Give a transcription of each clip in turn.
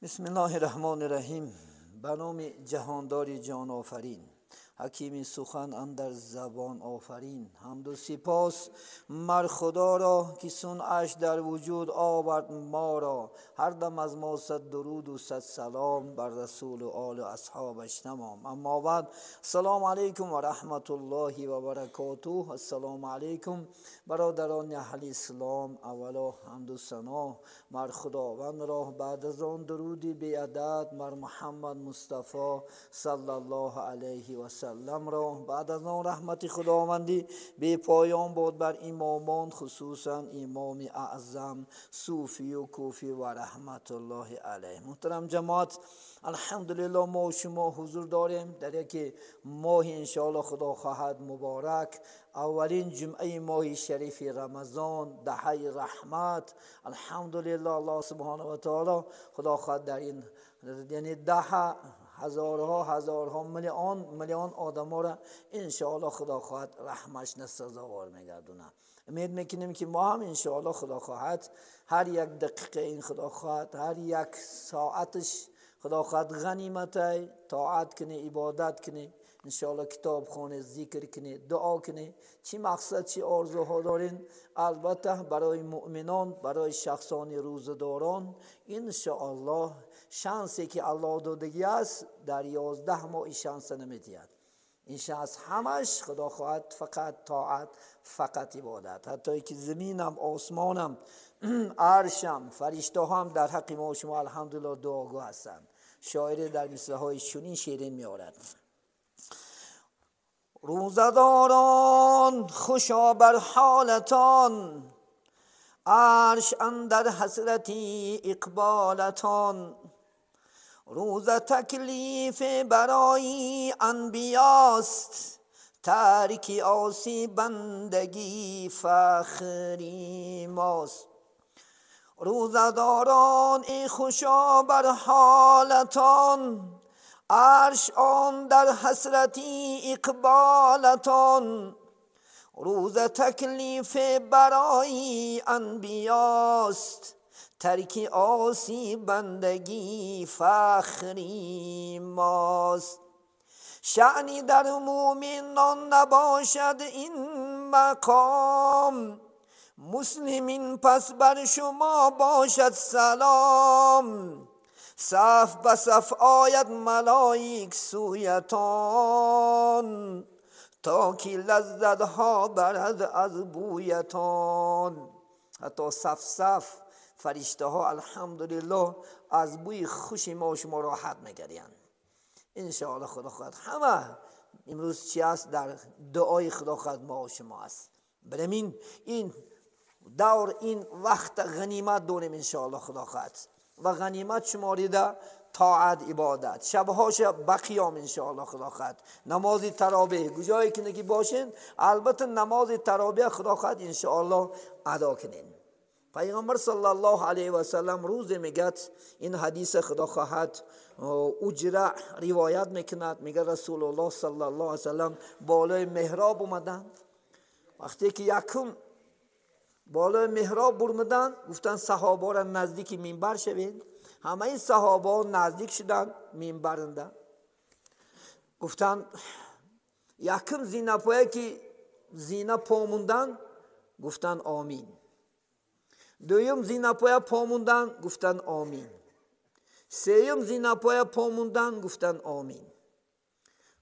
بسم الله الرحمن الرحیم. به نام جهاندار جان آفرین، حکیم سخن اندر زبان آفرین. حمد و سپاس مر خدا را که صنعش در وجود آورد ما را. هر دم از ما صد درود و صد سلام بر رسول و آل و اصحابش تمام. اما بعد، السلام علیکم و رحمت الله و برکاته. السلام علیکم برادران اهل اسلام. اولا حمد و ثنا مر خداوند را، بعد از آن درودی بی عدد مر محمد مصطفی صلی الله علیه و سلم را، بعد از آن رحمت خداوندی بی پایان بود بر امامان، خصوصا امام اعظم صوفی و کوفی و رحمت الله علیه. محترم جماعت، الحمدلله ما و شما حضور داریم در یک ماه انشاءالله خدا خواهد مبارک، اولین جمعه ماه شریف رمضان، دهه رحمت. الحمدلله الله سبحانه و تعالی خدا خواهد در این یعنی دهه هزارها هزارها میلیون میلیون آدم ها را انشاءالله خدا خواهد رحمش نسزاوار میگردونه. امید میکنیم که ما هم انشاءالله خدا خواهد هر یک دقیقه این خدا خواهد هر یک ساعتش خدا خواهد غنیمت طاعت کنی، عبادت کنی، انشاءالله کتاب خونه، ذکر کنی، دعا کنی. چی مقصد چی آرزوها دارین؟ البته برای مؤمنان، برای شخصان روزداران انشاءالله شانسی که الله دادگی است در 11 ماه این شانس نمیدید. این شانس همش خدا خواهد فقط طاعت، فقط عبادت. حتی که زمینم، آسمانم، عرشم، فرشته هم در حق ما و شما الحمدلله دعاگو هستند. شاعر در مصرع های چنین شیرین میآورد: روزداران خوشا بر حالتان، عرش اندر حسرتی اقبالتان. روز تکلیف برای انبیاست، ترک آسی بندگی فخری ماست. روزداران ای خوشا بر حالتان، عرش آن در حسرتی اقبالتان. روز تکلیف برای انبیاست، ترک آسی بندگی فخری ماست. شأنی در مومنان نباشد این مقام، مسلمین پس بر شما باشد سلام. صف به صف آید ملائک سویتان، تا که لذتها برد از بویتان. حتی صف صف فرشته ها الحمدلله از بوی خوش ما و شما راحت میگیرند. انشاءالله خدا خواهد همه امروز چی است در دعای خدا خواهد ما و شما است. برمین این دور این وقت غنیمت داریم انشاءالله خدا خواهد و غنیمت شماریده طاعت عبادت، شبهاش بقیام انشاءالله خدا خواهد، نماز تراویح کجایی که نگی باشین البته نماز تراویح خدا خواهد انشاءالله ادا کنین. پیغمبر صلی الله علیه و سلم روز میگه، این حدیث خدا خواهد اجرا روایت میکند، میگه رسول الله صلی الله علیه و سلم بالای محراب اومدن. وقتی که یکم بالای محراب برمدن گفتن صحابه را نزدیک منبر شوید. همه این صحابه نزدیک شدن منبرنده. گفتن یکم زینه پایه که زینه پاموندن گفتن آمین. دویم زینه پایه پاموندن گفتن آمین. سیم زینه پایه پاموندن گفتن آمین.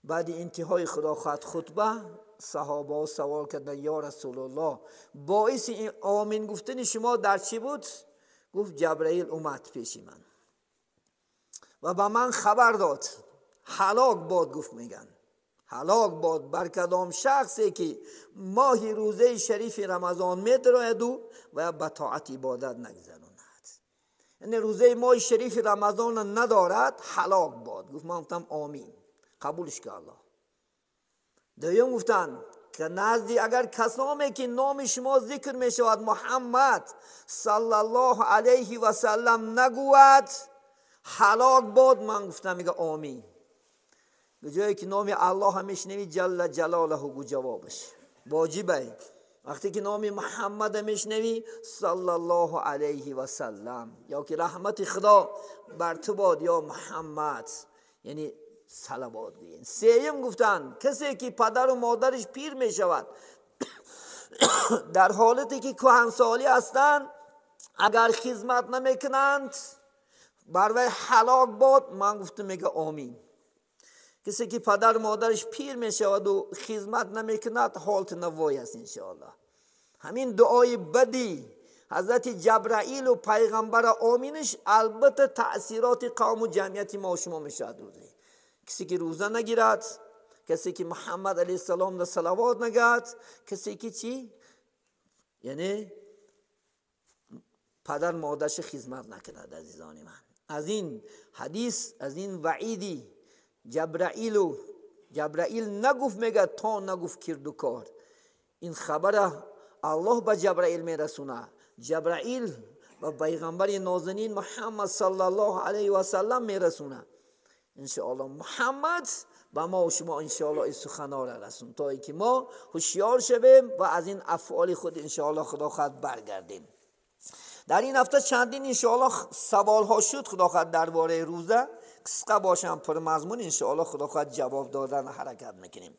بعد انتهای خدا خواهد خطبه صحابه سوال کردن یا رسول الله باعث این آمین گفتن شما در چی بود؟ گفت جبرئیل اومد پیش من و به من خبر داد هلاک باد. گفت میگن هلاک باد بر کدام شخصی که ماه روزه شریف رمضان میدراید و به طاعت عبادت نگذراند، یعنی روزه ماه شریف رمضان ندارد، هلاک باد. گفت من گفتم آمین، قبولش کرد الله. دویم گفتن که نزدی اگر کسانی که نام شما ذکر می شود محمد صلی الله علیه و سلم نگوید هلاک باد، من گفتم میگه آمین. به جایی که نام الله هم میشنوی جل جلاله گو جوابش واجبه. وقتی که نام محمد میشنوی صلی الله علیه و سلم، یا که رحمت خدا بر تو باد یا محمد، یعنی صلوات گویین. سیم گفتن کسی که پدر و مادرش پیر میشود در حالتی که کهنسالی هستند، اگر خدمت نمیکنند بر وی هلاک باد. من گفتم میگه آمین. کسی که پدر مادرش پیر میشود و خدمت نمیکند حالت نوای است انشاءالله. همین دعای بدی حضرت جبرائیل و پیغمبر آمینش البته تأثیرات قوم و جمعیت ما و شما میشود. روزه کسی که روزه نگیرد، کسی که محمد علیه السلام را صلوات نگرد، کسی که چی؟ یعنی پدر مادرش خدمت نکند. عزیزان من، از این حدیث، از این وعیدی جبرائیل و جبرائیل نگفت میگه تا نگفت کرد و کار. این خبر الله به جبرائیل میرسونه. جبرائیل و پیغمبر نازنین محمد صلی الله علیه و سلم میرسونه. انشاءالله محمد به ما و شما انشاءالله این سخنها را رسون تا اینکه ما هوشیار شویم و از این افعال خود انشاءالله خدا خواهد برگردیم. در این هفته چندین انشاءالله سوال ها شد خدا خواهد درباره روزه، قصه باشم پر مضمون انشاءالله خدا خواهد جواب دادن حرکت میکنیم.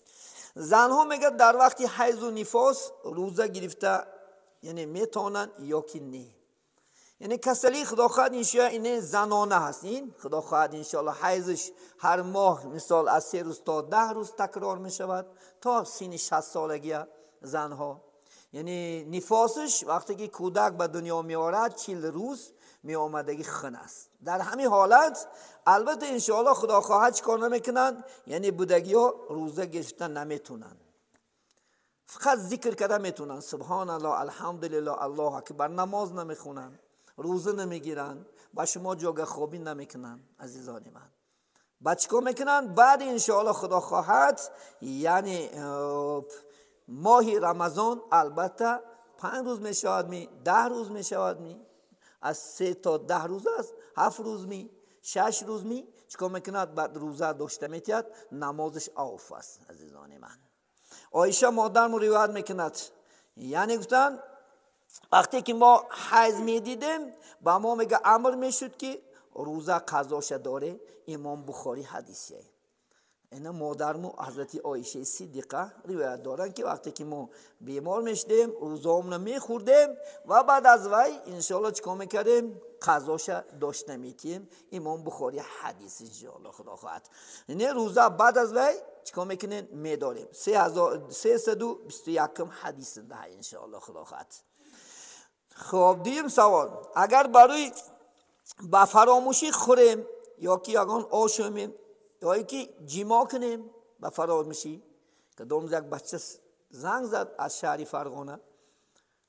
زنها میگه در وقتی حیض و نفاس روزه گرفته یعنی میتونن یا که نه. یعنی کسلی خدا خواهد انشاءالله اینه زنانه هست. این خدا خواهد انشاءالله حیضش هر ماه مثال از 3 روز تا 10 روز تکرار میشود تا سن 60 سالگی زنها. یعنی نفاسش وقتی که کودک به دنیا میآورد 40 روز می آمدگی خن است. در همین حالت البته انشاءالله خدا خواهد چیکار نمیکنند، یعنی بودگی ها روزه گرفتن نمیتونن، فقط ذکر کرده میتونن، سبحان الله، الحمدلله، الله اکبر، نماز نمیخونن، روزه نمیگیرن، با شما جاگه خوابی نمیکنن. عزیزان من، بعد چیکار میکنن؟ بعد انشاءالله خدا خواهد یعنی ماه رمضان البته 5 روز میشود می، 10 روز میشود می، از 3 تا 10 روز است، 7 روز می، 6 روز می، چیکار میکند؟ بعد روزه داشته میتید، نمازش عوف است. عزیزان من، عایشه مادرم روایت میکند، یعنی گفتن وقتی که ما حیض میدیدیم با ما میگه امر میشد که روزه قضاش داره. امام بخاری حدیثیه. اینا مادرمو حضرت عایشه صدیقه روایت دارن که وقتی که ما بیمار میشدیم روزه‌مون رو میخوردیم و بعد از وی انشاءالله چیکار میکردیم؟ قضاش داشت نمیتیم. امام بخاری حدیث انشاءالله خدا خواهد. یعنی روزه بعد از وی چیکار میکنین؟ میداریم. 321 حدیث ده انشاءالله خدا خواهد. خب دیم سوال، اگر برای با فراموشی خوریم یا که یگان آشومیم یا اینکه جیما کنیم با فراموشی، که دوم یک بچه زنگ زد از شهر فرغانه،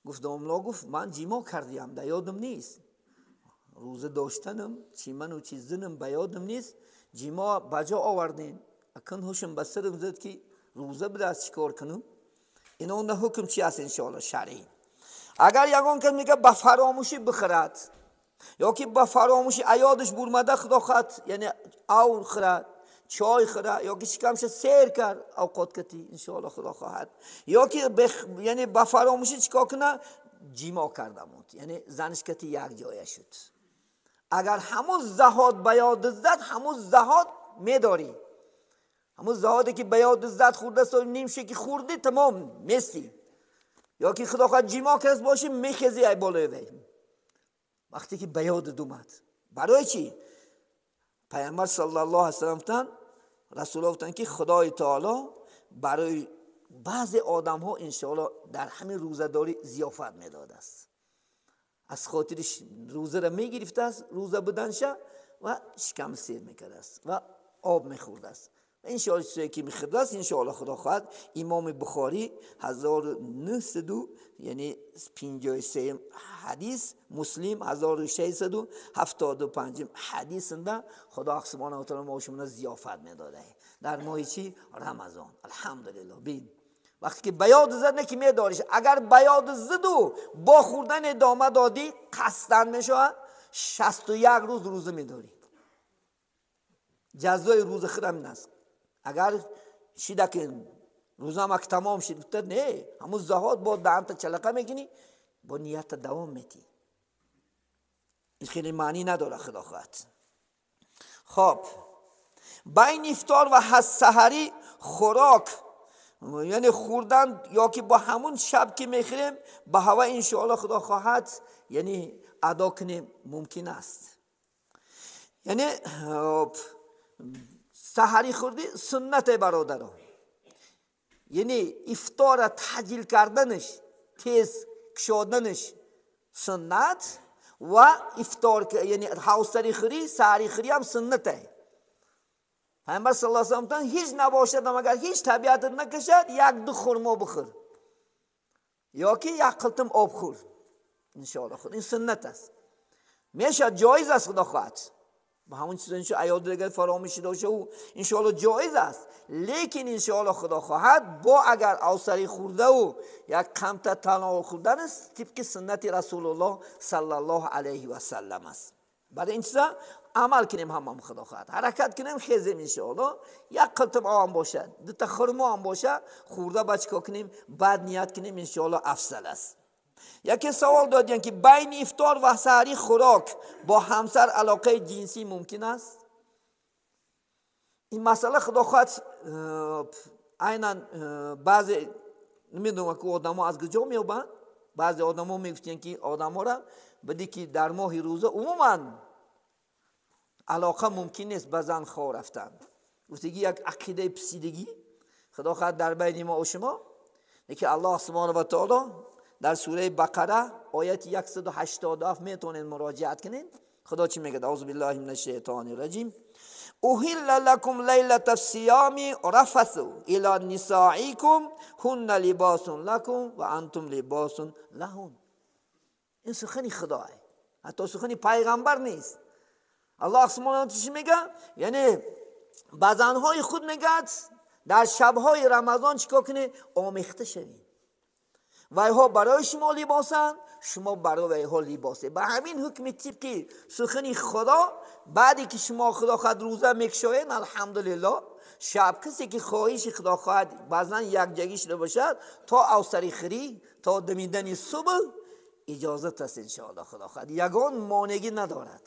گفت دوملا، گفت من جیما کردیم در یادم نیست، روزه داشتنم چی من و چی زنم به یادم نیست، جیما بجا آوردیم، اکن هوشم به سرم زد که روزه بده از چیکار کنم. اینا اون حکم چی هست انشاءالله شرعی؟ اگر یگان کس میگه با فراموشی بخرد یا که با فراموشی ایادش برمده خدا خواهد، یعنی اور خرد، چای خورد، یا که شکمش سیر کرد اوقات کتی انشاءالله خدا خواهد، یا که یعنی با فراموشی چیکار کنه؟ جیما کرده بود، یعنی زنش کتی یک جایه شد. اگر همون زهاد به یاد زد، همون زهاد میداری، همون زهادی که به یاد زد خورده سال نیمشه که خوردی تمام میستی، یا که خدا خواهد جیما کرد باشی میخزی ای بالای وی وقتی که به یاد اومد. برای چی؟ پیامبر صلی الله علیه و سلم گفتن، رسول الله گفتن که خدای تعالی برای بعض آدم ها انشاءالله در همین روزه‌داری ضیافت میداد است. از خاطرش روزه را میگرفته است، روزه بودنش و شکم سیر میکرده است و آب میخورده است. انشاءالله چیزی که میخورده است انشاءالله خدا خواهد. امام بخاری 1900 یعنی 53 حدیث، مسلم 1675 حدیث ده خدا سبحانه و تعالی ما شما ضیافت میداده در ماه چی؟ رمضان. الحمدلله. بین وقتی که بیاد زد نه که میداریش، اگر بیاد زد و با خوردن ادامه دادی قصدن میشه 61 روز روزه میداری. جزای روز خودم این است. اگر شیده که рӯзам ак тамом шид гуфта не, ҳамун заҳот бо даҳанта чалақа мекунӣ, бо ниятта давом метӣ. Ин хеле маънӣ надорад, худо хоҳад. Хоб, байн ифтор ва саҳарӣ хӯрок, яъне хӯрдан ё ки бо ҳамун шаб ки мехӯрем ба ҳаво иншоалло худо хоҳад, яъне адо кунем мумкин аст. Яъне саҳарӣ хӯрдӣ суннате бародаро, яъне ифтора таъҷил карданаш, тез кушоданаш суннат ва ифтор, яъне ҳавсари хӯрӣ, саҳарӣ хӯрӣ ҳам суннате. Пайғамбар саллаллоҳу алайҳи васаллам ҳеҷ набошад, агар ҳеҷ табиатат накашад, як ду хурмо бихӯр ё ки як қилтим об хӯр, иншоалло. Худ ин суннат аст, мешавад, ҷоиз аст, худо хоҳад. Ба ҳамон чизо иншо аёд дигар фаромӯшӣ дошта ӯ иншоалло ҷоиз аст, лекин иншоалло худо хоҳад бо агар авсари хӯрдаву як қамта тановул хӯрдан аст, тибқи суннати расулуллоҳ саллаллоҳу алайҳи васаллам аст. Барои ин чиза амал кунем ҳамам, худо хоҳад, ҳаракат кунем, хезем иншоалло, як қилтим об ҳам бошад, дута хурмо ҳам бошад, хӯрда ба чикор кунем, баъд ният кунем, иншоалло афзал аст. Яке савол додем ки байни ифтор ва саҳарӣ хӯрок бо ҳамсар алоқаи ҷинсӣ мумкин аст? Ин масъала худо хоҳад айнан баъзе намедонам ки одамо аз куҷо меёбанд. Баъзе одамо мегуфтанд ки одаморо бидӣ ки дар моҳи рӯза умуман алоқа мумкин нест ба зан хор рафтан. Гуфтагӣ як ақидаи писидагӣ худо хоҳад дар байни мо ва шумо. Лекин аллоҳ субҳонаҳу ва таоло дар сураи Бақара ояти 187 метавонед муроҷиат кунед. Худо чӣ мегӯяд? Аузу биллаҳи минаш шайтони раҷим. Уҳилла лакум лайлата сиёми рафасу ила нисоикум ҳунна либосун лакум ва антум либосун лаҳун. Ин сухани Худое, ҳатто сухани пайғамбар нест. Аллоҳ субҳонаҳу ва таоло чӣ мегӯяд? Яъне ба занҳои худ мегӯяд дар шабҳои Рамазон чӣ кор кунед? Омехта шавед. Вайҳо барои шумо либосанд, шумо барои вайҳо либосе. Ба ҳамин ҳукми тибқи сухани Худо, баъде ки шумо худо хоҳад рӯза мекушоед, алҳамдулиллоҳ, шаб касе ки хоҳиши худо хоҳад баъзан якҷагӣ шуда бошад, то авсари хӯрӣ, то дамидани субҳ иҷозат аст иншоалло худо хоҳад, ягон монеъӣ надорад.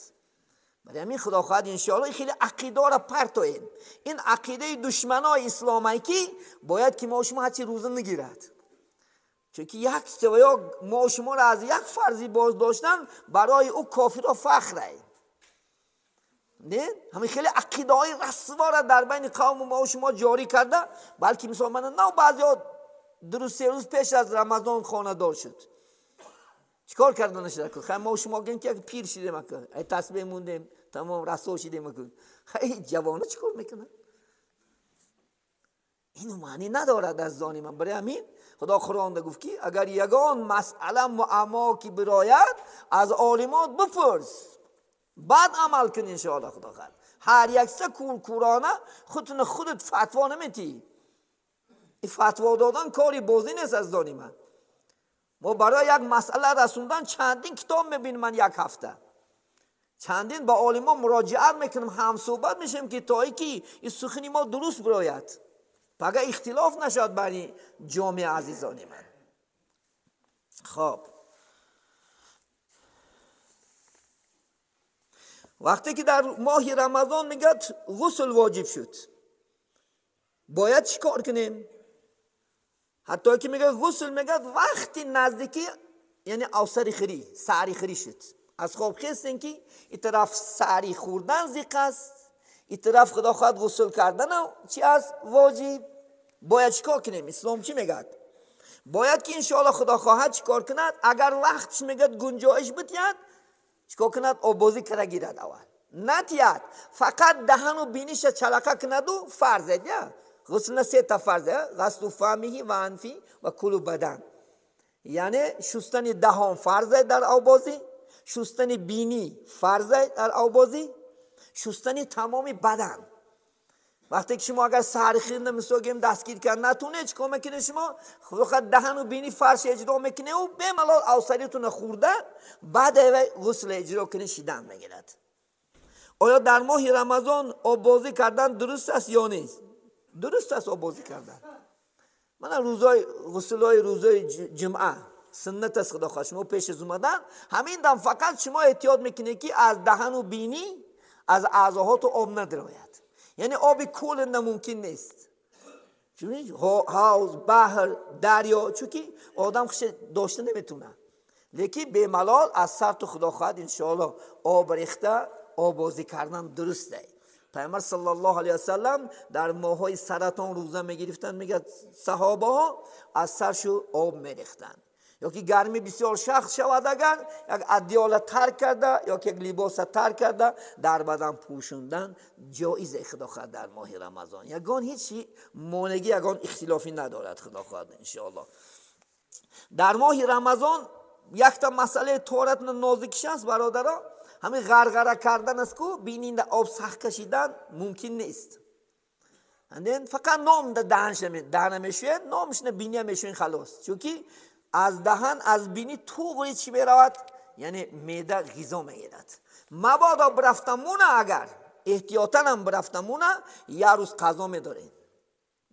Барои ҳамин худо хоҳад иншоалло хеле ақидаро партоем. Ин ақидаи душманои исломае ки бояд ки мо шумо ҳарчи рӯза нагирад. Чунки як ё мо шуморо аз як фарзи боз доштан барои ӯ кофирро фахр ай. Не? Ҳамин хеле ақидаҳои расворо дар байни қавму мо шумо ҷорӣ карда, балки мисол мана нав баъзеҳо ду рӯз се рӯз пеш аз Рамазон хонадор шуд. Чикор карда нашуда? Хай мо шумо гӯем ки як пир шидем, ай тасбеҳ мондем, тамом расво шидем. Хай ҷавона чикор мекунад? Ин маънӣ надорад аз зони ман. Барои ҳамин Худо Қуръонда гуфт ки агар ягон масъала муаммо ки бирояд, аз олимон бипурс, баъд амал кун иншоалло худо хоҳад. Ҳар якса куркурона худтуна худат фатво наметиҳӣ. Ин фатво додан кори бозӣ нест аз зони ман. Мо барои як масъала расондан чандин китоб мебинем ман як ҳафта. Чандин ба олимон муроҷиат мекунем, ҳамсӯҳбат мешавем ки то ки ин сухани мо дуруст бирояд. Пага ихтилоф нашавад байни ҷомеа азизони ман. Хоб, вақте ки дар моҳи Рамазон мегӯяд ғусл воҷиб шуд, бояд чӣ кор кунем? Ҳатто ки мегӯяд ғусл мегӯяд вақти наздикӣ, яъне авсари хӯрӣ, саҳари хӯрӣ шуд. Аз хоб хестем ки ин тараф саҳари хӯрдан зиқ аст, ин тараф худо хоҳад ғусл карданам чи аст? Воҷиб. Бояд чӣ кор кунем? Ислом чӣ мегӯяд? Бояд ки иншоалло худо хоҳад чӣ кор кунад? Агар вақтш мегӯяд гунҷоиш битиҳад, чӣ кор кунад? Оббозӣ кара гирад аввал. Натиҳад, фақат даҳану биниша чалақа кунаду фарз аст. Ғусл на се та фарз аст: ғаслу фамиҳи ва анфи ва кулу бадан. Яъне шустани даҳон фарз аст дар оббозӣ, шустани бинӣ фарз аст дар оббозӣ, шустани тамоми бадан. Вақте ки шумо агар саҳари хирна мисол гирем дастгир кард натунед, чӣ кор мекунед шумо? Фақат даҳану бинӣ фарш иҷро мекунед ӯ бемалол авсаритона хӯрда, баъд ғусл иҷро кунед, шидан мегирад. Оё дар моҳи Рамазон оббозӣ кардан дуруст аст ё нест? Дуруст аст оббозӣ кардан. Мана рӯзои ғусулҳои рӯзои ҷумъа суннат аст, худо хоҳад шумо пеш аз омадан ҳамин дам фақат шумо эҳтиёт мекунед, ки аз даҳану бинӣ, аз аъзоҳоту об надирояд. Яъне оби кул намумкин нест. Чун ҳавз, баҳр, дарё, чунки одам хуш дошта наметавонад. Лекин бемалол аз сарту худо хоҳад иншоаллоҳ об рехта обозӣ кардан дуруст аст. Пайғамбар саллаллоҳу алайҳи васаллам дар моҳҳои саратон рӯза мегирифтанд, мегӯяд саҳобаҳо аз саршу об мерехтанд. Ё ки гармӣ бисёр шахт шавад, агар як адёла тар карда ё ки як либоса тар карда дар бадан пӯшондан ҷоиз худо хоҳад дар моҳи Рамазон. Ягон ҳеҷ монегӣ, ягон ихтилофӣ надорад худо хоҳад иншоаллоҳ. Дар моҳи Рамазон якта масъалаи тоҳорат нозикиш аст, бародаро, ҳамин ғарғара кардан аст, ку бининда об сахт кашидан мумкин нест. Фақат ном даҳана мешӯяд, номашна биния мешӯяд, халос. Чунки аз даҳан, аз бинӣ туғри чӣ меравад? Яъне меъда ғизо мегирад. Мабодо бирафтамуна, агар эҳтиётанам бирафтамуна, як рӯз қазо медорем.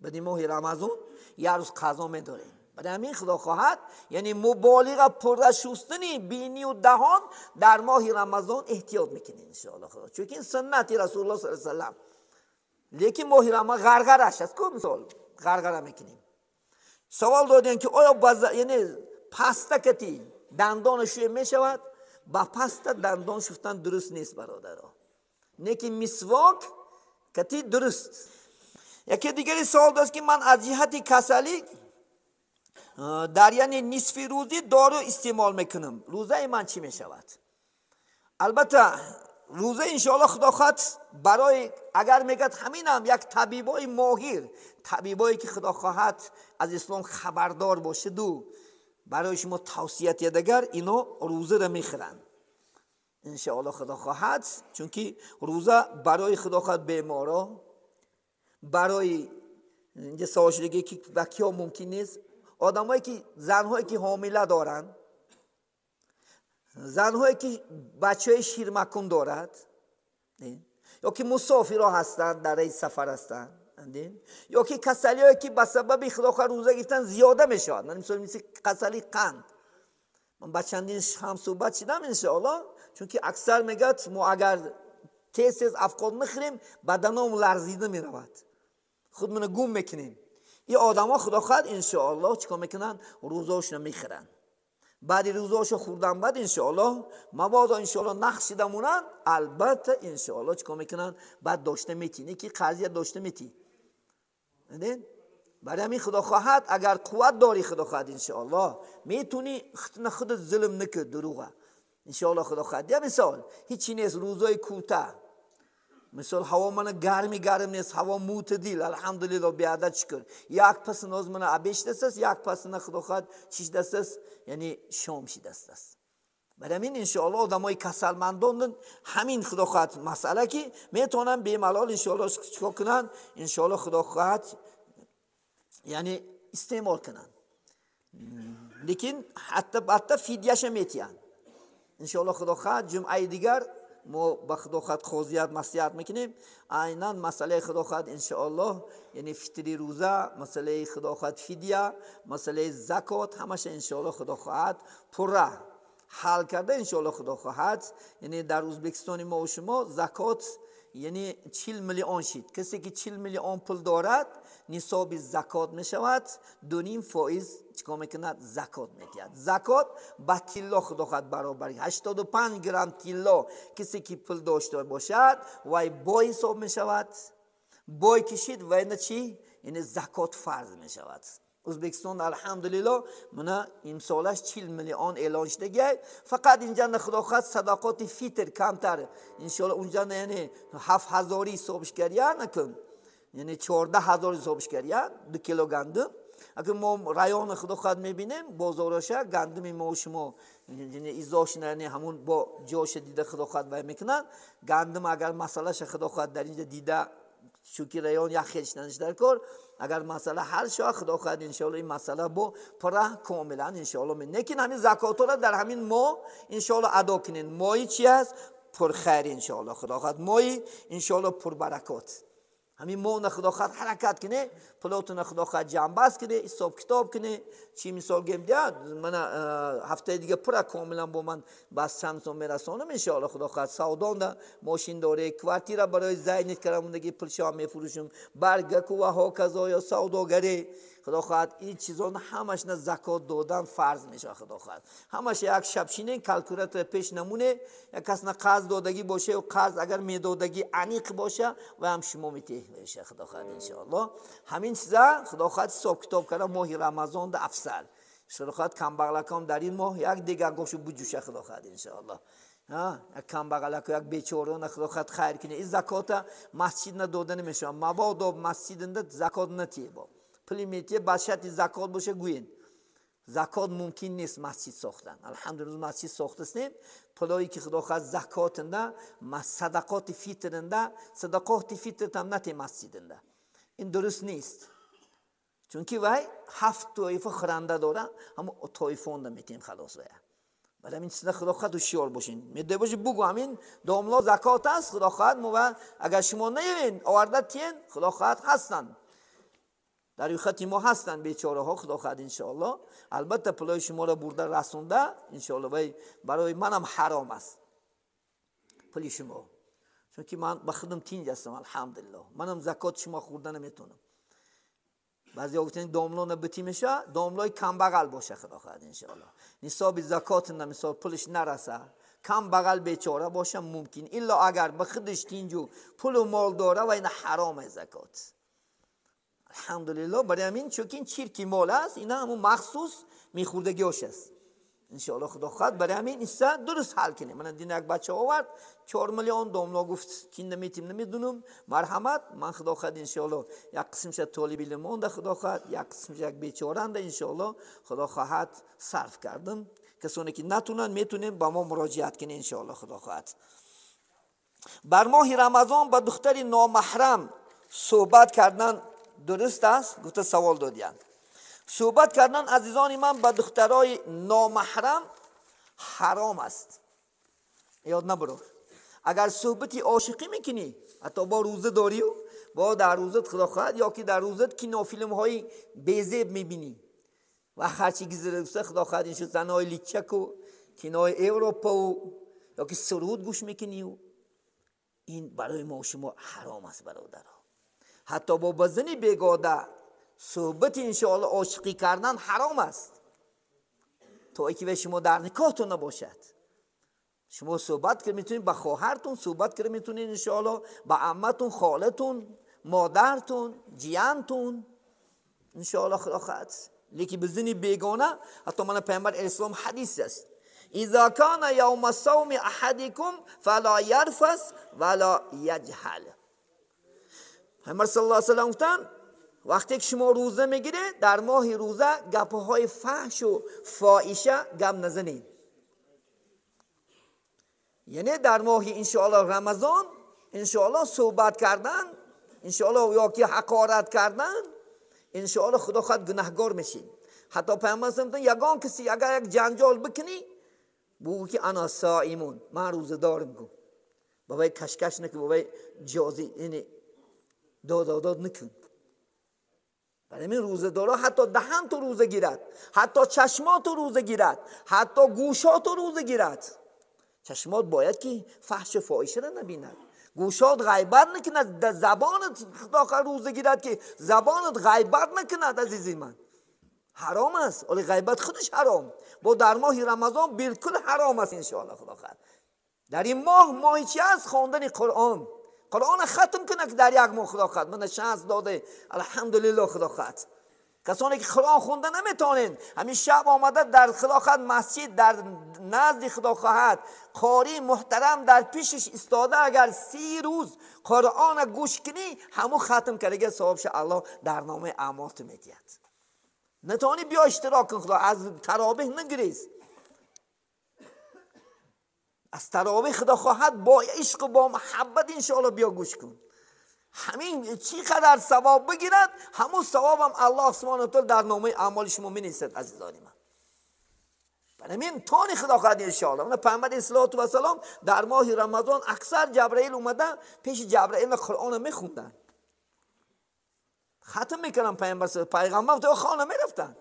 Баъди моҳи Рамазон як рӯз қазо медорем. Барои ҳамин худо хоҳад, яъне муболиға пурра шустани бинию даҳон дар моҳи Рамазон эҳтиёт мекунем иншоаллоҳ худо. Чунки ин суннати Расулуллоҳ саллаллоҳу алайҳи васаллам. Лекин моҳи Рамазон ғарғараш аст, ку мисол ғарғара мекунем. Савол додем, ки оё яъне паста кати дандон шӯя мешавад? Ба паста дандон шуфтан дуруст нест, бародаро. Неки мисвок кати дуруст. Яке дигари савол дошт, ки ман аз ҷиҳати касалӣ дар яъне нисфи рӯзӣ дору истеъмол мекунам. Рӯзаи ман чӣ мешавад? Албатта рӯза иншоаллоҳ худо хоҳад барои агар мегӯяд ҳаминам як табибои моҳир, табибое ки худо хоҳад аз ислом хабардор бошаду барои шумо тавсия диҳад, агар ино рӯзаро мехӯранд иншоаллоҳ худо хоҳад, чунки рӯза барои худо хоҳад беморо, барои инҷа савол шудагӣ, ки ба киё мумкин нест, одамое ки занҳое ки ҳомила доранд, занҳое ки бачаҳои ширмакун дорад, ё ки мусофиро ҳастанд, дар раи сафар ҳастанд, ё ки касалиҳое ки ба сабаби худо хоҳад рӯза гирифтан зиёда мешавад, мисол мисли касалии қанд. Ман ба чандин ҳам суҳбат шидам иншоаллоҳ, чунки аксар мегӯяд мо агар тез тез афқот мехӯрем, баданом ларзида меравад, худмона гум мекунем. Ин одамо худо хоҳад иншоаллоҳ чӣ кор мекунанд? Рӯзаошро мехӯранд. Баъди рӯзаошо хӯрдан баъд иншоаллоҳ мабодо иншоаллоҳ нақш шида монанд, албатта иншоаллоҳ чӣ кор мекунанд? Баъд дошта метӣ, не ки қарзия дошта метӣ. Барои ҳамин худо хоҳад агар қувват дорӣ, худо хоҳад иншоаллоҳ метавонӣ худат зулм накун, дурӯға иншоаллоҳ худо хоҳад. Я мисол ҳечи нест, рӯзои кӯтаҳ, мисол ҳаво мана гарми гарм нест, ҳаво мӯътадил, алҳамдулиллоҳ, беадад шукр. Як пасиноз мана обед шидастаст, як пасина худо хоҳад чӣ шидастаст, яъне шом шидастаст. Барои ҳамин иншоаллоҳ одамои касалмандон ҳамин худо хоҳад масъала ки метавонанд бемалол иншоаллоҳ чикор кунанд, иншоаллоҳ худо хоҳад яъне истеъмол кунанд, лекин ҳатто фидияша метиҳанд иншоаллоҳ худо хоҳад. Ҷумъаи дигар мо ба худо хоҳад қозият маслиҳат мекунем айнан масъалаи худо хоҳад иншоаллоҳ, яъне фитри рӯза, масъалаи худо хоҳад фидия, масъалаи закот, ҳамаша иншоаллоҳ худо хоҳад пурра ҳал карда иншоаллоҳ худо хоҳад. Яъне дар Ӯзбекистони мо шумо закот яъне 40 миллион шид. Касе ки 40 миллион пул дорад, нисоби закот мешавад, 2.5% чикор мекунад? Закот медиҳад. Закот ба тилло худо хоҳад баробар 85 грамм тилло касе ки пул дошта бошад, вай бой ҳисоб мешавад. Бой кишид, вай на чӣ? Яъне закот фарз мешавад. Ӯзбекистон алҳамдулиллоҳ мана имсолаш 40 миллион эълон шудагиай. Фақат инҷа на худо хоҳад садақоти фитр камтар иншоаллоҳ, унҷа на яъне 7000 ҳисобш кардия накун, яъне 14000 ҳисобш кардия 2 кило гандум. Агар мо райони худо хоҳад мебинем бозороша гандуми мо шумо яъне изошна, яъне ҳамун бо ҷоша дида худо хоҳад вай мекунанд гандум. Агар масъалаша худо хоҳад дар инҷа дида, чунки район як хел шиданаш дар кор, агар масъала ҳал шавад худо хоҳад иншоаллоҳ ин масъала бо пурра комилан иншоаллоҳ. Лекин ҳамин закотҳоро дар ҳамин моҳ иншоаллоҳ адо кунед. Моҳи чи аст? Пурхайр иншоаллоҳ худо хоҳад, моҳи иншоаллоҳ пурбаракот. ҳамин моҳна худо хоҳад ҳаракат кине, пулотуна худо хоҳад ҷамъбаст кине, ҳисоб китоб кине, чӣ мисол гем диҳад, мана ҳафтаи дига пура комилан бо ман бас чанд сом мерасонам иншоалло худо хоҳад. Савдонда мошин доре, квартира барои зайнит карамондаги пулшо мефурӯшум, баргаку ва ҳоказо ё савдогаре худо хоҳад. Ин чизон ҳамашна закот додан фарз мешавад худо хоҳад. Ҳамаш як шабшине калкулятор пеш намуне, як кас на қарз додагӣ боша ё қарз агар медодагӣ аниқ боша ва ҳам шумо метеҳ худо хоҳад иншоалло. Ҳамин чиза худо хоҳад ҳисоб китоб карда моҳи рамазонда афзал. Худо хоҳад камбағалакам дар ин моҳ як дигар гошу буҷӯша худо хоҳад иншоалло. Як камбағалаку як бечорона худо хоҳад хайр кине. Ин закота масҷид надода намешавад. Мабодо масҷидинда закот натиҳ бо. Пули метиҳ ба шарти закот боша гӯен. Закот мумкин нест масҷид сохтан. Алҳамдулиллоҳ масҷид сохтаснем. Пулое ки худо хоҳад закотинда, садақоти фитринда, садақоти фитртам нате масҷидинда. Ин дуруст нест. Чунки вай 7 тоифа хӯранда дора, ҳамо тоифонда метиҳем халос вая. Барои ҳамин чиза худо хоҳад ҳушёр бошин. Медои боши бугу ҳамин домло закот аст, худо хоҳад мо агар шумо наёен оварда тиен, худо хоҳад ҳастанд. Дар рӯйхати мо ҳастанд бечораҳо худо хоҳад иншоалло. Албатта пулои шуморо бурда расонда иншоалло вай барои манам ҳаром аст пули шумо, чунки ман ба худам тинҷ ҳастам алҳамдулиллоҳ. Манам закоти шумо хӯрда наметавонам. Баъзеҳо гуфтанд домло набитӣ меша, домлои камбағал боша худо хоҳад иншоалло. Нисоби закот на мисол пулаш нараса, камбағал бечора боша мумкин, илло агар ба худаш тинҷу пулу мол дора ва ина ҳаром аст закот. Алҳамдулиллоҳ барои ҳамин чунки ин чирки мол аст, ина ҳамун махсус мехӯрдагиош аст иншоалло худо хоҳад. Барои ҳамин исса дуруст ҳал кинем. Мана дин як бача овард 4 миллион домло гуфт ки наметим намедунум, марҳамат ман худо хоҳад иншоалло як қисмша толиби илм монда худо хоҳад, як қисмша як бечоранда иншоалло худо хоҳад сарф кардам. Касоне ки натунанд метунем ба мо муроҷиат кинем иншоалло худо хоҳад. Бар моҳи рамазон ба духтари номаҳрам суҳбат кардан дуруст аст? Гуфта савол додиянд. Суҳбат кардан азизони ман ба духтарои номаҳрам ҳаром аст. Ёд набурор. Агар суҳбати ошиқӣ мекунӣ, ҳатто бо рӯза дорию, бо дар рӯзат худо хоҳад, ё ки дар рӯзат кинофилмҳои безеб мебинӣ ва ҳарчи гизирса худо хоҳад ин шуд занои личаку, кинои Европау, ё ки суруд гӯш мекунию, ин барои мо шумо ҳаром аст бародаро. Ҳатто бо ба зани бегода суҳбати иншоалло ошиқӣ кардан ҳаром аст, то ки ве шумо дар никоҳтон набошад. Шумо суҳбат карда метавонед ба хоҳартон, суҳбат карда метавонед иншоалло ба амматон, холатон, модартон, ҷиянтон иншоалло худо хоҳад. Лекин ба зани бегона ҳатто мана пайғамбар алайҳиссалом ҳадис аст: иза кана явма савми аҳадикум фала ярфас вала яҷҳал. Пайғамбар саллаллоҳу алайҳи васаллам гуфтанд вақте ки шумо рӯза мегиред дар моҳи рӯза гапҳои фаҳшу фоҳиша гап назанед. Яъне дар моҳи иншоалло рамазон иншоалло суҳбат кардан, иншоалло ё ки ҳақорат кардан, иншоалло худо хоҳад гунаҳгор мешид. Ҳатто пайғамбар саллаллоҳу алайҳи васаллам ягон каси агар як ҷанҷол бикунӣ бугӯ ки ана соимун, ман рӯзадорам гӯ, ба вай кашкаш накун, ба вай ҷози яъне дододод накун. Барои ҳамин рӯзадорҳо ҳатто даҳанту рӯза гирад, ҳатто чашмоту рӯза гирад, ҳатто гӯшоту рӯза гирад. Чашмот бояд ки фаҳшу фоҳишаро набинад, гӯшот ғайбат накунад, забонат худо хоҳад рӯза гирад ки забонат ғайбат накунад. Азизи ман ҳаром аст, оли ғайбат худаш ҳаром, бо дар моҳи рамазон билкул ҳаром аст иншоалло худо хоҳад. Дар ин моҳ моҳи чи аст? Хондани Қуръон. Қуръонро хатм кунад ки дар як моҳ худо хоҳад мана шанс дода алҳамдулиллоҳ худо хоҳад. Касоне ки Қуръон хонда наметавонанд, ҳамин шаб омада дар худо хоҳад масҷид дар назди худо хоҳад қории муҳтарам дар пешаш истода агар 30 рӯз Қуръонро гӯш кунӣ, ҳамун хатм кардага савобша Аллоҳ дар номаи аъмол ту медиҳад. Натавонӣ биё иштирок кун, худо аз таровеҳ нагирез, аз таровеҳ худо хоҳад бо ишқу бо муҳаббат иншоалло биё гӯш кун. Ҳамин чӣ қадар савоб бигирад, ҳамун савобам Аллоҳ субҳонаҳу ва таъола дар номаи аъмоли шумо менависад азизони ман. Барои ҳамин тони худо хоҳад иншоалло. Мана пайғамбар алайҳиссалоту вассалом дар моҳи рамазон аксар Ҷабраил омада пеши Ҷабраил Қуръонро мехонданд. ختم میکردن پیامبر پیغمبر تو خانه میرفتن.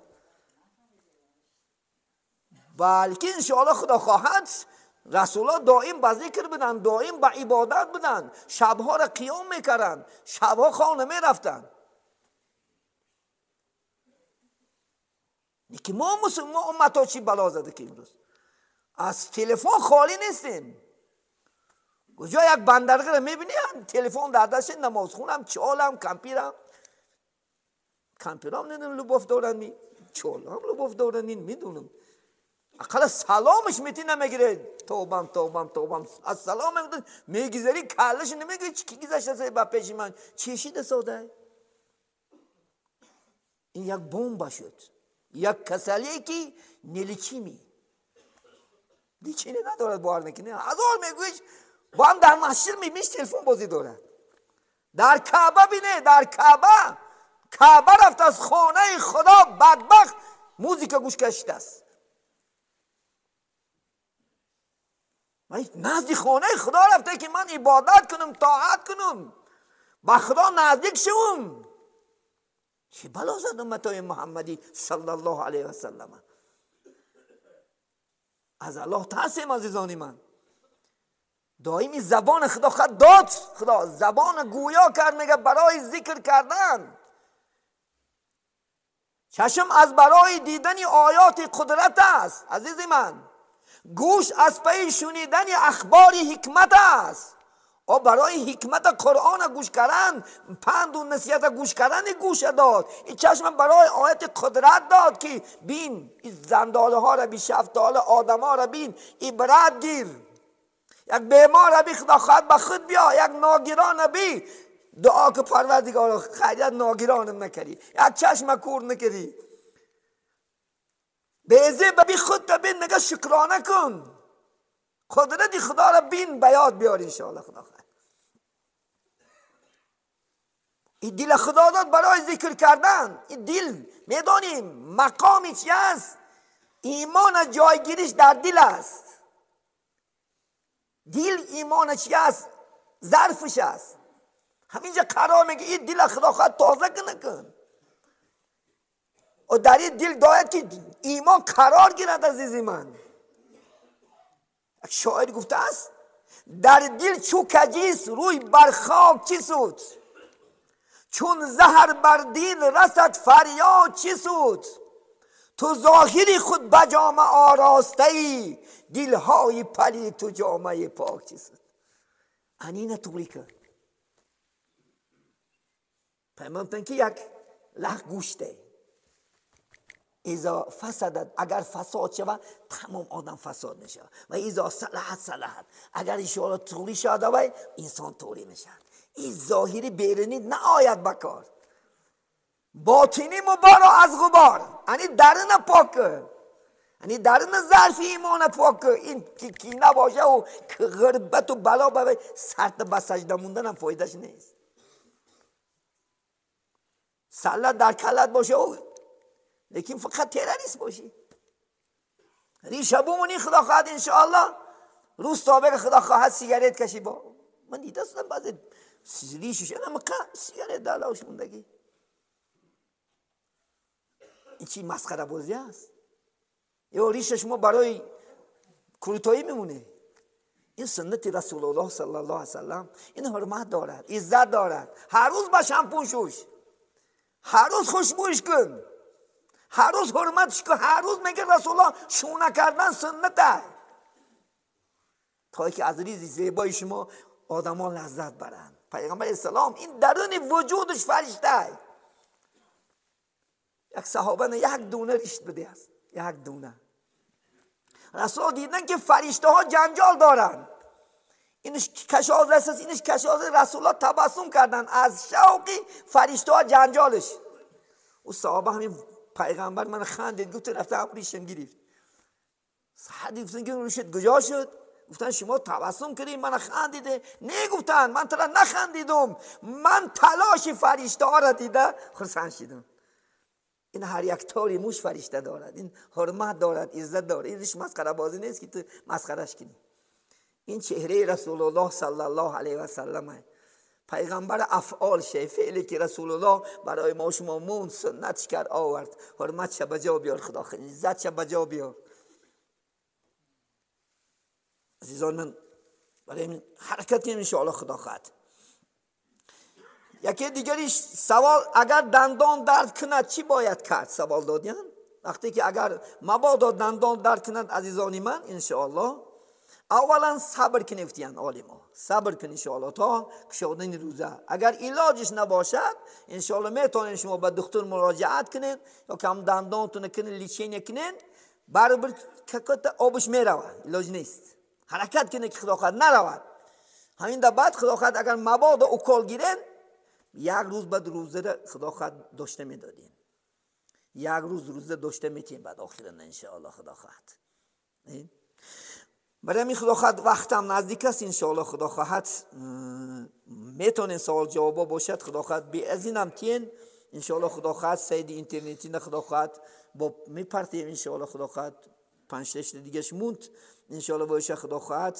بلکه انشاءالله خدا خواهد رسولا دائم به ذکر بودن، دائم به عبادت بودن، شبها را قیام میکردن، شبها خانه میرفتن. که ما مسلمان امت ها چی بلا زده که امروز از تلفن خالی نیستیم. کجا یک بندرگه رو میبینی تلفن در دست، نمازخونم، چالم، کمپیرم، کمپیرام نمیدونم لباف دارن می، چالم لباف دارن این میدونم. اقلا سلامش میتی نمیگیره. توبم توبم توبم از سلام میگذری کلش نمیگیره. چی گذشته با پیش من چشیده ساده. این یک بمب شد، یک کسالیه که نلیچیمی لیچینه ندارد، باور نکنه. هزار میگویش با هم در مسجد میبینیش تلفن بازی دارد. در کعبه بینه، در کعبه، کعبه رفت از خانه خدا بدبخت موزیک گوش کشیده است. نزد خانه خدا رفته که من عبادت کنم، طاعت کنم، با خدا نزدیک شوم. چه بلا زد امتای محمدی صلی الله علیه و سلم. از الله ترسیم عزیزان من. دائمی زبان خدا خود داد، خدا زبان گویا کرد، میگه برای ذکر کردن. چشم از برای دیدن آیات قدرت است عزیز من. گوش از پی شنیدن اخبار حکمت است. او برای حکمت قرآن گوش کردن، پند و نصیحت گوش کردن گوش داد. این چشم برای آیت قدرت داد که بین این زنداله ها را بین، شفتاله آدم ها را بین، عبرت گیر. یک بیمار را بی خدا خواهد به خود بیا، یک ناگیران بی دعا که پروردگار خیریت ناگیرانم نکردی، یک چشم کور نکردی. بیزه بی خود تا بین، میگه شکرانه کن. قدرت خدا را بین، به یاد بیار انشاءالله خدا خواهد. این دل خدا داد برای ذکر کردن. این دل میدانیم مقامی چی است؟ ایمان جایگیریش در دل است. دل ایمان چی است؟ ظرفش است. همینجا قرار میگه این دل خدا خواهد تازه کنه کن. و در این دل داید که ایمان قرار گیرد. عزیزی من شاعر گفته است در دل چو کجیست روی بر خاک چی سود، چون زهر بر دین رسد فریاد چی سود. تو ظاهری خود به جامه آراسته ای، دلهای پلی تو جامه پاک چی سود. انینه توری کن پیمان که یک لخ گوشته اذا فسدت، اگر فساد شود تمام آدم فساد میشه، و اذا صلحت صلحت، اگر انشاءالله توری شده و انسان توری میشه. این ظاهری بیرونی نآید بکار، باطنی مبارا از غبار. یعنی درون پاک، یعنی درون ظرف ایمان پاک. این کی نباشه و غربت و بلا به سرت به سجده موندن هم فایدهش نیست. سلت در کلت باشه و لیکن فقط تروریست باشی، ریشه بمونی خدا خواهد انشاءالله روز تابع خدا خواهد سیگارت کشی. با من دیده شدم بعضی ریشش اینم سیگارت در لاش موندگی. این چی مسخره بازی است؟ یا ریش شما برای کروتایی میمونه. این سنت رسول الله صلی الله علیه وسلم، این حرمت دارد، عزت دارد. هر روز با شامپون شوش، هر روز خوشبوش کن، هر روز حرمتش کن. هر روز میگه رسول الله شونه کردن سنته، تا که از ریز زیبای شما آدما لذت برند. پیغمبر اسلام این درون وجودش فرشته. یک صحابه یک دونه ریشت بده است، یک دونه. رسول دیدن که فرشته ها جنجال دارن، اینش کشاز است، اینش کشاز. رسول الله تبسم کردن از شوقی فرشته ها جنجالش. او صحابه همین پیغمبر من خندید، گفت رفته هم ریشم گرفت. صحابه گفتن که ریشت کجا شد؟ گفتن شما تبسم کردین من خندیده. نه گفتن من ترا نخندیدم، من تلاش فرشته ها را دیده خرسند شدم. این هر یک تاری موش فرشته دارد، این حرمت دارد، عزت دارد. این ریش مسخره بازی نیست که تو مسخرهش کنی. این چهره رسول الله صلی الله علیه و سلم. پیغمبر افعال شه، فعلی که رسول الله برای ما شما مون سنتش کرد آورد. حرمت شه بجا بیار خدا خیلی، عزت شه بجا بیار. عزیزان من برای حرکت کنیم انشاءالله خدا خواهد. یکی دیگریش سوال، اگر دندان درد کند چی باید کرد؟ سوال دادین. وقتی که اگر مبادا دندان درد کند عزیزان من انشاءالله اولا صبر کنید عالما، صبر کن انشاءالله تا کشادن روزه. اگر علاجش نباشد انشاءالله میتونین شما به دکتر مراجعت کنید یا کم دندانتون کنید لیچینه کنید، برابر ککت آبش میرود، علاج نیست. حرکت کنید که خدا خواهد نرود. همین در بعد خدا خواهد اگر مبادا اوکال گیرین یک روز بعد روزه را خدا خواهد داشته میدادین، یک روز روزه داشته میتیم بعد آخرا انشاءالله خدا خواهد. برای همین خدا خواهد وقتم نزدیک است انشاءالله خدا خواهد میتونین سوال جوابا باشد خدا خواهد بی از اینم تین انشاءالله خدا خواهد سید اینترنتی نه خدا خواهد با میپرتیم انشاءالله خدا خواهد 5-6 دیگهش موند انشاءالله باشه خدا خواهد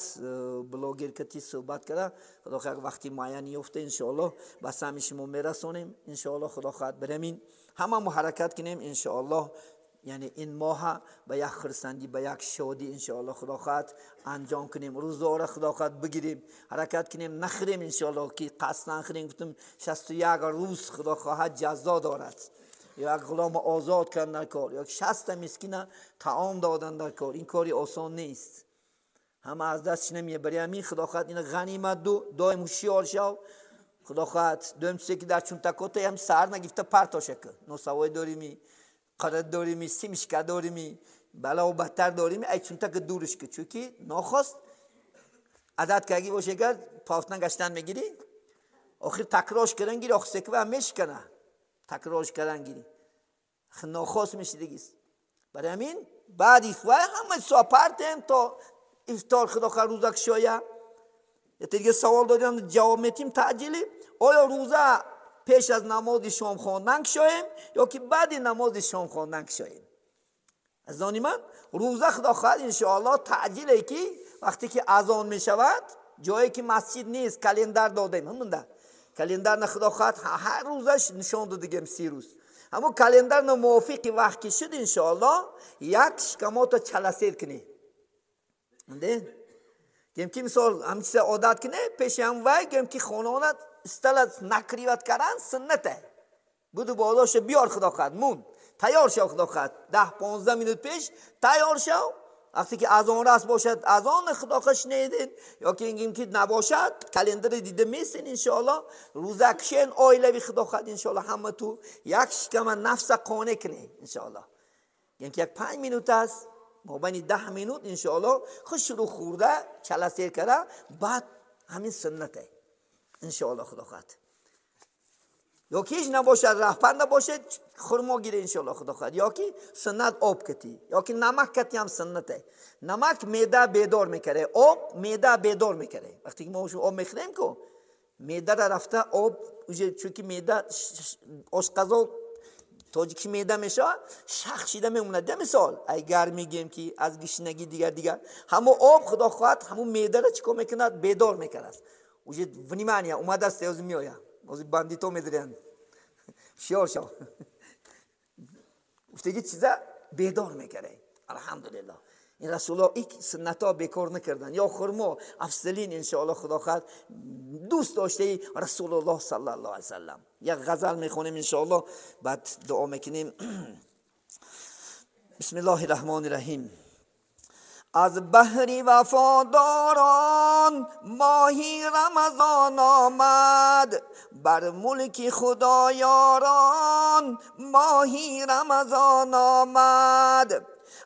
بلاگر کتی صحبت کرده خدا خواهد وقتی معین یافته انشاءالله به سهم شما میرسونیم انشاءالله خدا خواهد. برای همه حرکت کنیم انشاءالله، یعنی این ماه به یک خرسندی به یک شادی انشاءالله خدا خواهد انجام کنیم. روزها را خدا خواهد بگیریم، حرکت کنیم، نخریم انشاءالله که قصد نخریم. گفتم 61 روز خدا خواهد جزا دارد، یا یک غلام آزاد کردن در کار، یا 60 مسکین طعام دادن در کار. این کاری آسان نیست، همه از دستش نمیه. برای همین خدا خواهد این غنیمت دو دایم هوشیار شو خدا خواهد. دویم چیزی که در چون تکوته هم سر نگفته پرتاشه که نوسوای داریمی، قرد داریمی، سیمشکه داریمی، بلا و بدتر داریمی، ای چون تک دورش که چون ناخواست عدد که اگه باشه کرد پافتن گشتن میگیری، آخر تکراش کردن گیری، آخر سکوه هم میشکنه تکراش کردن گیری، آخر ناخواست میشه دیگه. برای همین بعد ایفوه همه سا پرتیم تا افطار خدا خواهد روزه کشایه. یه دیگه سوال دادیم جواب میتیم تعجیلی، آیا روزه پیش از نماز شام خواندن کشاییم یا که بعد نماز شام خواندن کشاییم؟ از آن من روزه خدا خواهد انشاءالله تعجیله که وقتی که اذان میشود جایی که مسجد نیست کلندر دادیم، همونده کلندر نه خدا خواهد هر روزش نشان دادیم 30 روز، همون کلندر نه موافق وقت که شد انشاءالله یک شکمات چلسیر کنی. گیم که مثال همچیز عادت کنه پیش هم وای گیم که خانه استلت نکریوت کردن سنته بودو بالاش بیار خدا خواهد مون تیار شو خدا خواهد 10-15 minute پیش تیار شو. وقتی که اذان راست باشد اذان خدا خواهد شنیدین، یا که اینگیم که نباشد کلندر دیده میسین انشاءالله روزه کشین آیلوی خدا خواهد انشاءالله همه تو یک شکم نفس قانع کنه انشاءالله. یعنی که یک 5 minute است مابین 10 minute انشاءالله خوش رو خورده چلسیر کرده بعد همین سنته انشاءالله خدا خواهد. یا که هیچ نباشد رهبر نباشد خرما گیره انشاءالله خدا خواهد، یا که سنت آب کتی یا که نمک کتی هم سنته. نمک معده بیدار میکره، آب معده بیدار میکره. وقتی که ما آب میخوریم که معده را رفته آب، چون که معده آشقضا تاجیکی معده میشه شخ شیده میمونه. ده مثال اگر میگیم که از گشنگی دیگر دیگر همون آب خدا خواهد همون معده را چیکار میکند؟ بیدار میکرد. уже внимание اومده است از میآید از бандито میدرن شیار شو گفتگی چیزا بیدار میکره. الحمدلله این رسول الله یک سنتا بیکار نکردن. یا خرما افضلین انشاءالله خدا خواهد دوست داشته رسول الله صلی الله علیه وسلم. یک غزل میخونیم انشاءالله بعد دعا میکنیم. بسم الله الرحمن الرحیم. از بحری وفاداران ماهی رمضان آمد، بر ملک خدا یاران ماهی رمضان آمد.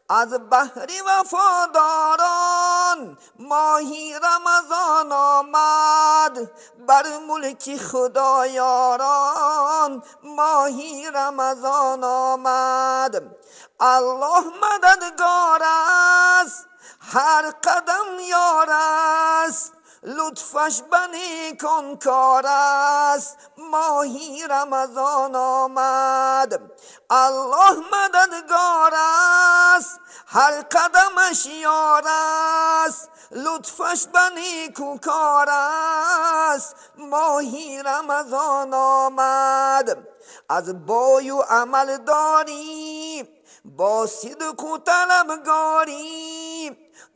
از بحری وفاداران ماهی رمضان آمد، بر ملک خدا یاران ماهی رمضان آمد. الله مددگار است، هر قدم یار است، لطفش به نیکان کار است، ماهی رمضان آمد. الله مددگار است، هر قدمش یار است، لطفش به نیکو کار است، ماهی رمضان آمد. از بای و عمل داری، با صدق و طلبگاری،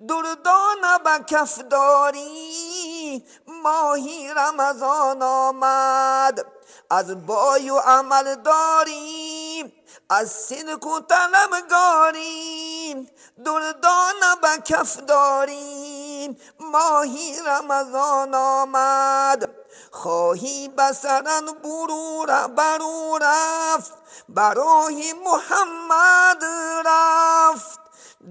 دردانه به کف داری، ماهی رمضان آمد. از بای و عمل داری، از صدق و طلبگاری، دردانه به کف داری، ماهی رمضان آمد. خواهی بسرن برو رفت، برای محمد رفت،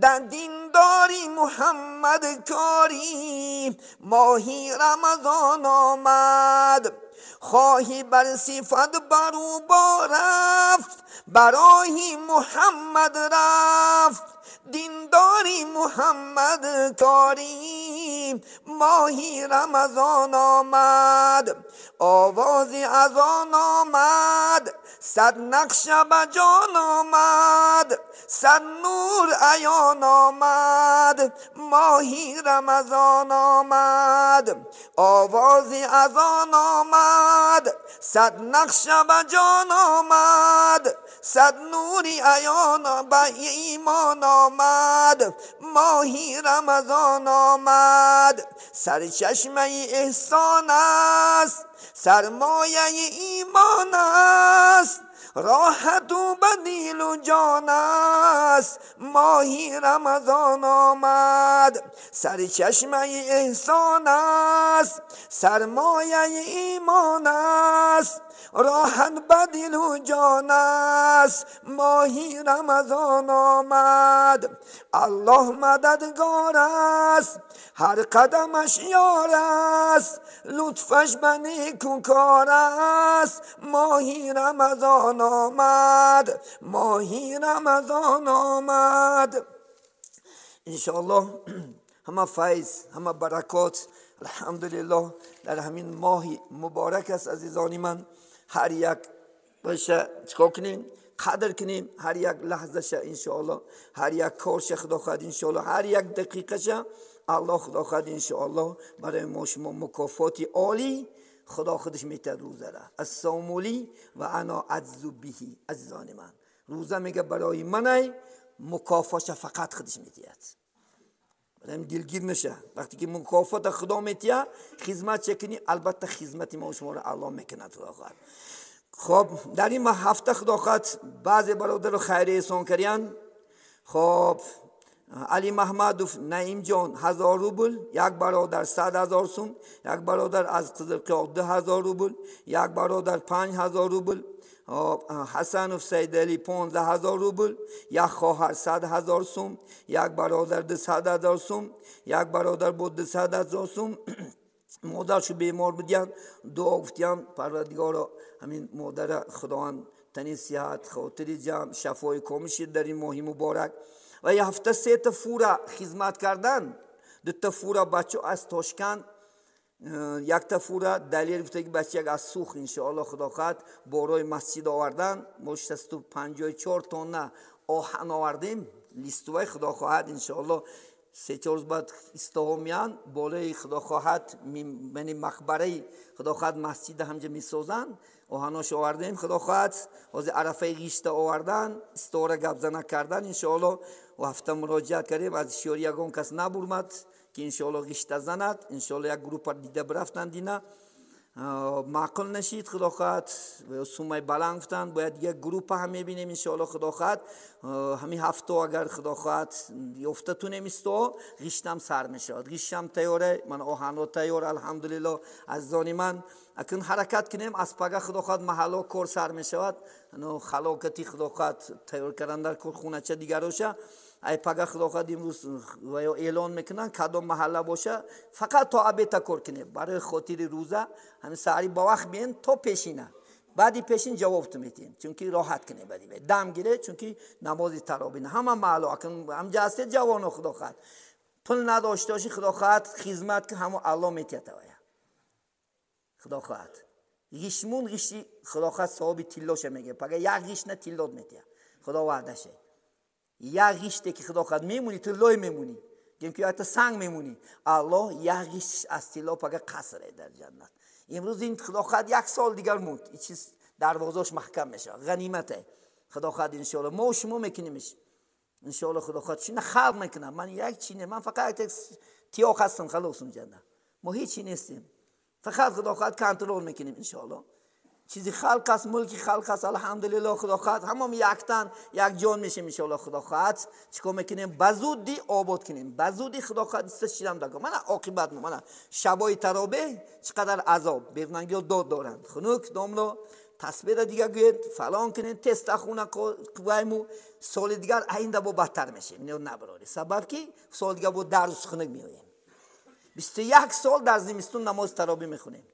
در دینداری محمد کاری، ماهی رمضان آمد. خواهی بر صفت برو با رفت، برای محمد رفت، دینداری محمد کاری، ماهی رمضان آمد. آواز اذان آمد، صد نقش به جان آمد، صد نور عیان آمد، ماهی رمضان آمد. آواز اذان آمد، صد نقش به جان آمد، صد نور عیان به ایمان آمد، ماهی رمضان آمد. سرچشمه احسان است، سرمایه ایمان است، راحت و بدیل و جان است، ماهی رمضان آمد. سرچشمه احسان است، سرمایه ایمان است، راحت بدیل و جان است، ماهی رمضان آمد. الله مددگار است، هر قدمش یار است، لطفش به نیکوکار است، ماهی رمضان آمد، ماهی رمضان آمد. انشاءالله همه فیض، همه برکات الحمدلله در همین ماه مبارک است. عزیزان من، هر یک باشه چیکار کنیم؟ قدر کنیم هر یک لحظه انشاءالله، هر یک کارش خدا خواهد انشاءالله، هر یک دقیقه الله خدا خواهد انشاءالله برای ما شما مکافات عالی خدا خودش میته روزه را. الصوم لی و انا اجز به. عزیزان من، روزه میگه برای منه، مکافاتش فقط خودش میتید. برای دلگیر نشه وقتی که مکافات خدا میتید خدمت چکنی، البته خدمت ما شما را الله میکنه خدا خواهد. خب در این هفته خدا خواهد بعضی برادر خیر احسان کردن. خب علی محمدوف نعیم جان 1000 روبل، یک برادر 100,000 سوم، یک برادر از قزلقیاق 2000 روبل، یک برادر 5000 روبل، حسنوف سید علی 15,000 روبل، یک خواهر 100,000 سوم، یک برادر 200,000 سوم، یک برادر بود 200,000 سوم. مادرشو بیمار بودیان، دعا گفتیان پروردگارا همین مادر خداوند تنی صحت خاطر جمع شفای کامل در این ماه مبارک. و یه هفته 3 تا فورا خدمت کردن، 2 تا فورا بچه از تاشکند، 1 تا فورا دلیل گفته که بچه یک از سوخ انشاءالله خدا خواهد بارای مسجد آوردن. ما 654 تن آهن آوردیم لیستوی خدا خواهد انشاءالله 3-4 روز بعد استاها میان بالای خدا خواهد یعنی مقبره خدا خواهد مسجد همجا میسازن. آهناش آوردیم خدا خواهد از عرفه غیشته آوردن، استاره گپ زنه کردن انشاءالله. و هفته مراجعت کردیم از شیاری یگان کس نبرمد که انشاءالله غیشته زند. انشاءالله یک گروه پر دیده برفتن دینه معقول نشید خدا خواهد سومای بلند گفتن باید یک گروه هم میبینیم انشاءالله خدا خواهد. همین هفته اگر خدا خواهد یافته تونیم استو غیشتم سر میشود، غیشتم تیاره، من آهنو تیار الحمدلله. عزیزان من اکنون حرکت کنیم از پگه خدا خواهد محلا کار سر میشود، خلاقتی خدا خواهد تیار کردن در کار خونه چه دیگروشه. ای پگه خدا خواهد امروز و یا اعلان میکنن کدام محله باشه، فقط تا ابد کار کنیم برای خاطر روزه. همین سحری با وقت بیین تا پیشینه، بعدی پیشین جواب تو میتیم چونکی راحت کنه، بعدی دم گیره چونکی نماز تراویح همه محله اکنون هم جسته جوان خدا خواهد Пул надошта бошӣ, худо хоҳад хизмат ки ҳамо Аллоҳ метиҳад тавая. Худо хоҳад. Ғишмун ғишти худо хоҳад савоби тиллоша мегирад. Пага як ғишт на тиллот метиҳад. Худо ваъдаше. Як ғиште ки худо хоҳад мемонӣ, ту лой мемонӣ. Гем ки якта санг мемонӣ. Аллоҳ як ғишт аз тилло пага қасре дар ҷаннат. Имрӯз ин худо хоҳад як сол дигар монд. Ин чиз дарвозааш маҳкам мешавад. Ғанимате. Худо хоҳад иншоаллоҳ. Мо шумо мекунимш. Иншоаллоҳ худо хоҳад чӣ на халқ мекунам. Ман як чӣ не, ман фақат як тиёқ ҳастам халос унҷанда. Мо ҳеҷ чӣ нестем. Фақат худо хоҳад контрол мекунем иншоаллоҳ. Чизи халқ аст, мулки халқ аст, алҳамдулиллоҳ худо хоҳад ҳамам яктан як ҷон мешем иншоаллоҳ худо хоҳад. Чикор мекунем? Ба зудӣ обод кунем. Ба зудӣ худо хоҳад истишидам даго. Мана оқибат мана шабои таробе чӣ қадар азоб, бернангиҳо дод доранд. Хунук домло тасбира дига гӯед, фалон кунед, теста хуна вайму соли дигар айнда бо бадтар мешем. Ино набарори. Сабаб ки соли дигар бо дарс хунук меоем. 21 сол дар зимистон намози таробӣ мехонем.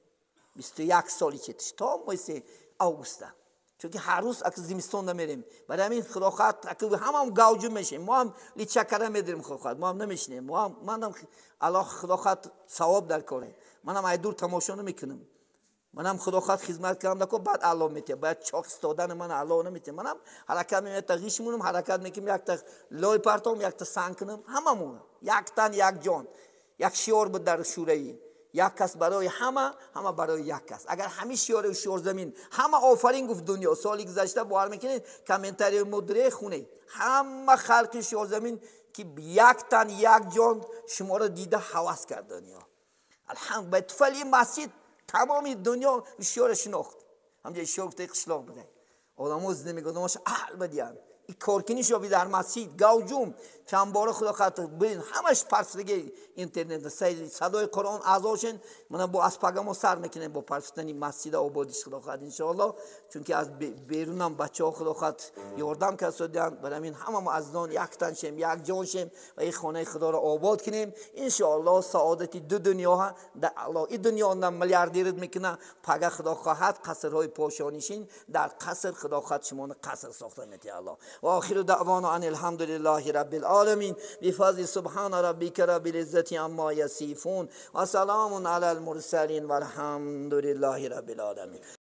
21 соли четиш то моҳи августа. Чунки ҳар рӯз аки зимистон намерем. Барои ҳамин худо хоҳад аки ҳамам гавҷу мешем. Мо ҳам личакара медирем худо хоҳад. Мо ҳам намешинем. Мо ҳам манам Аллоҳ худо хоҳад савоб дар коре. Манам ай дур тамошо намекунам. Манам худо хоҳад хизмат кардам дако баъд Аллоҳ метиҳад. Бояд чоқ истодан ман Аллоҳ наметиҳад. Манам ҳаракат мекунам, якта ғиш мунам, ҳаракат мекунам, якта лой партом, якта санг кунам. Ҳамамон яктан як ҷон. Як шиор буд дар шӯравӣ. Як кас барои ҳама, ҳама барои як кас. Агар ҳамин шиори шиорзамин ҳама офарин гуфт дунё, соли гузашта бовар мекунед, комментарии мудре хунед. Ҳама халқи шиорзамин ки як тан як ҷон шуморо дида ҳавас кард дунё. Алҳамд, ба туфали масҷид тамоми дунё шиора шинохт. Ҳамҷа шиор гуфтаи қишлоқ буда. Одамо зинда мегӯянд, одамош аҳл бадиянд. И коркини шоби дар масҷид гавҷум чанд бора худо хат бин ҳамаш парсидаги интернет садои Қуръон аъзошен. Мана бо аз пагамо сар мекунем бо парсидани масҷида ободиш худо хат иншоаллоҳ, чунки аз берунам бачаҳо худо хат ёрдам касодианд. Барои ҳамин ҳама мо азизон яктан шем, як ҷон шем ва ин хонаи худоро обод кунем иншоаллоҳ. Саодати ду дунёҳа дар Аллоҳ. Ин дунё на миллиардерит мекуна, пага худо хоҳад қасрҳои пошонишин дар қаср худо хоҳад шумоно қаср сохта метиҳад Аллоҳ. وآخر دعوانا أن الحمد لله رب العالمين بفضل سبحان ربك رب العزة عما يصفون وسلام على المرسلين والحمد لله رب العالمين.